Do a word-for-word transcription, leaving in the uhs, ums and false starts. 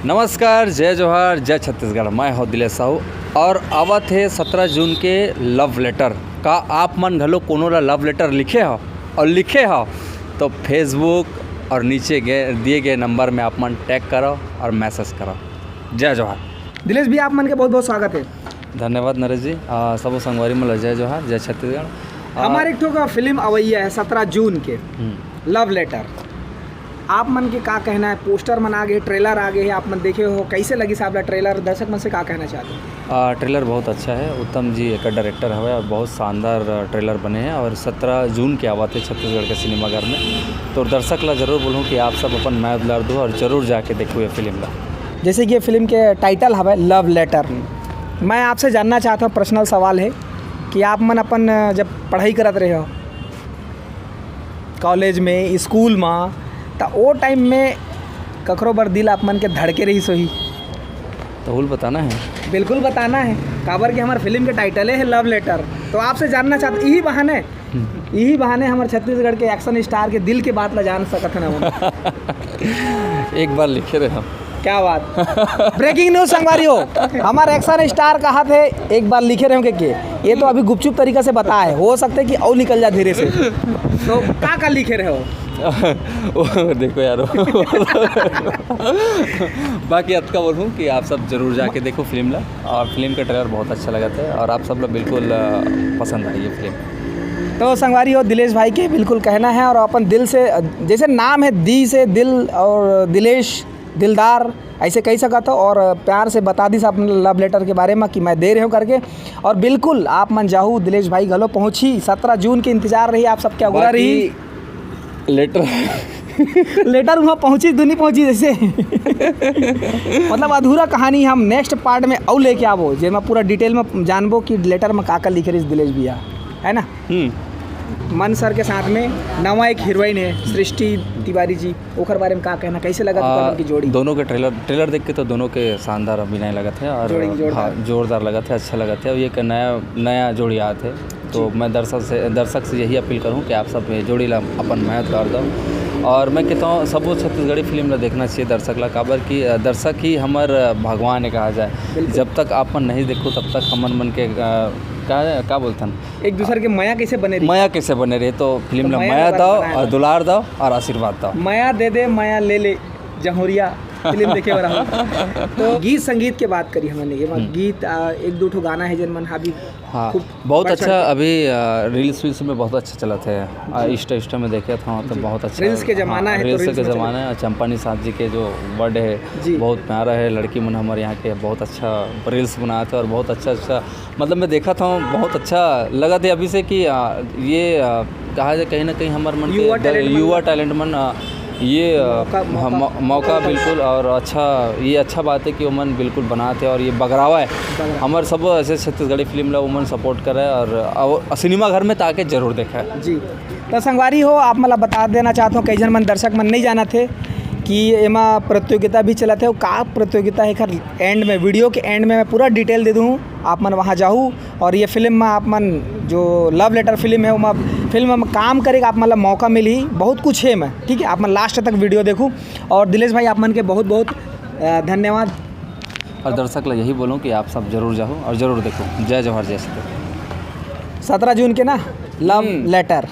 नमस्कार, जय जोहार, जय छत्तीसगढ़। मैं हूं दिलेश साहू और आवत हे सत्रह जून के लव लेटर। का आप मन घलो कोनो ला लव लेटर लिखे हो और लिखे हो तो Facebook और नीचे गए दिए गए नंबर में आप मन टैग करो और मैसेज करो। जय जोहार। दिलेश भैया, आप मन के बहुत बहुत स्वागत है। धन्यवाद नरेश जी। आ, सबो संगवारी मन ला जय जोहार, जय छत्तीसगढ़। आ, हमारे एक ठो का फिल्म अवैया है सत्रह जून के, हम्म। लव लेटर। आप मन के का कहना है? पोस्टर मन आ गए, ट्रेलर आ गए, आप मन देखे हो, कैसे लगिस आप ला ट्रेलर? दर्शक मन से का कहना चाहते हो? आ, ट्रेलर बहुत अच्छा है। उत्तम जी एक डायरेक्टर हवे और बहुत शानदार, आ, ट्रेलर बने हैं और सत्रह जून के आवत है छत्तीसगढ़ के सिनेमाघर में। तो दर्शक ला जरूर बोलूँ कि आप सब अपन मया दुलार दो और जरूर जाके देखो ये फिल्म ला। जैसे कि ये फिल्म के टाइटल हवे लव लेटर, मैं आपसे जानना चाहता हूँ, पर्सनल सवाल है कि आप मन अपन, अ, जब पढ़ाई करत रहे हो कॉलेज में, स्कूल में, त ओ टाइम में ककरो बर दिल आप मन के धड़के रहिस होही? तो हुल बताना है। बिल्कुल बताना है, काबर कि हमार फिल्म के टाइटल है लव लेटर। तो आपसे जानना चाहता, यही बहाने, हम्म। यही बहाने हमारे छत्तीसगढ़ के एक्शन स्टार के दिल के बात ला जान सकत है ना हम। एक बार लिखे रहे हम। क्या बात। ब्रेकिंग न्यूज संगवारी हो, हमारे एक्शन स्टार कहा थे एक बार लिखे रहे हो के, के? ये तो अभी गुपचुप तरीका से बता है, हो सकता है कि और निकल जाए धीरे से। तो का का लिखे रहे हो? वो देखो यार, बाकी अतका बोलूँ कि आप सब जरूर जाके देखो फिल्म ला, और फिल्म का ट्रेलर बहुत अच्छा लगा था, और आप सब लोग बिल्कुल, अ, पसंद आई ये फिल्म। तो संगवारी हो, दिलेश भाई के बिल्कुल कहना है, और अपन दिल से, जैसे नाम है दी से दिल और दिलेश दिलदार, ऐसे कह सकत हो, और प्यार से बता दी सब लव लेटर के बारे में कि मैं दे रहे हूँ करके। और बिल्कुल आप मन जाहू, दिलेश भाई घलो पहुँची, सत्रह जून के इंतजार रही, आप सबके अगुरा रही। लेटर लेटर वहाँ पहुँची, दुनी पहुँची जैसे। मतलब अधूरा कहानी हम नेक्स्ट पार्ट में अउ लेके आबो, जेमा पूरा डिटेल में जानबो कि लेटर में का का लिखे रहिस दिलेश भैया, है ना? हम्म। मन सर के साथ में नवा एक हीरोइन है सृष्टि तिवारी जी, ओकर बारे में का कहना, कैसे लगा आ, तुमन की जोड़ी? दोनों के ट्रेलर, ट्रेलर देख के तो दोनों के शानदार अभिनय लगत है और जोड़ी जोरदार। हाँ, जोरदार लगत है, अच्छा लगत है। और ये एक नया, नया जोड़ी आत है, तो जी। मैं दर्शक से, दर्शक से यही अपील करूँ कि आप सब ये जोड़ी ला अपन मया दुलार दो। और मैं कहता हूँ सबो छत्तीसगढ़ी फिल्म ला देखना चाहिए दर्शक ला, काबर कि, अ, दर्शक ही हमर, अ, भगवान है कहा जाए। बिल्कुल। जब तक आप मन नहीं देखो तब तक हमन मन के, अ, का, का बोलथन? एक दूसर के मया कैसे बने रही? मया कैसे बने रहे? तो फिल्म तो ला मया मया के बाद दो बनाया और था। दुलार दो और आशीर्वाद दो। मया दे दे, मया ले ले, जहुरिया फिल्म देखे बर हम। तो गीत संगीत के बात करी हमन, ये हम्म। गीत, आ, एक दो ठो गाना है जेन मन अभी हाँ, खूब बहुत बढ़ अच्छा। चढ़ के अभी, आ, रील्स वील्स में बहुत अच्छा चलत है। आ, जी। इंस्टा, इंस्टा में देखे था तो जी। बहुत अच्छा। रील्स के जमाना हाँ, है, तो रील्स रील्स के में चलत जमाना है। चंपा निषाद जी के जो वर्ड है, जी। बहुत प्यारा है। लड़की मन हमारे यहाँ के बहुत अच्छा रील्स बनाते हैं और बहुत अच्छा, अच्छा मतलब मैं देखा था, बहुत अच्छा लगा था अभी से कि, आ, ये, आ, कहा जाए कहीं ना कहीं हमारे मन के युवा द-, talent मन युवा ला टैलेंट मन, आ, ये, आ, मौका, हाँ, मौका। मौ-, मौका बिल्कुल। और अच्छा, ये अच्छा बात है कि ओमन बिल्कुल बनाते और ये बगरावा है। बगरावा। हमारे सब ऐसे छत्तीसगढ़ी फिल्म ला ओमन सपोर्ट करे और, और सिनेमा घर में ताके जरूर देखे। जी। तो संगवारी हो, आप मन ला बता देना चाहत हूँ, कई झन मन दर्शक मन नहीं जानत हे कि एमा प्रतियोगिता भी चलत है। और का प्रतियोगिता है, एकर एंड में, वीडियो के एंड में मैं पूरा डिटेल दे दूँ, आप मन वहाँ जाहू। और ये फिल्म में आप मन जो लव लेटर फिल्म है, ओमा फिल्म में काम करे के आप मन ला मौका मिलही, बहुत कुछ है एमा, ठीक है। आप मन लास्ट तक वीडियो देखू। और दिलेश भाई, आप मन के बहुत बहुत, अ, धन्यवाद। और दर्शक ला यही बोलूँ कि आप सब जरूर जाहू और जरूर देखू। जय जोहार, जय छत्तीसगढ़। सत्रह जून के ना, लव हम्म। लेटर।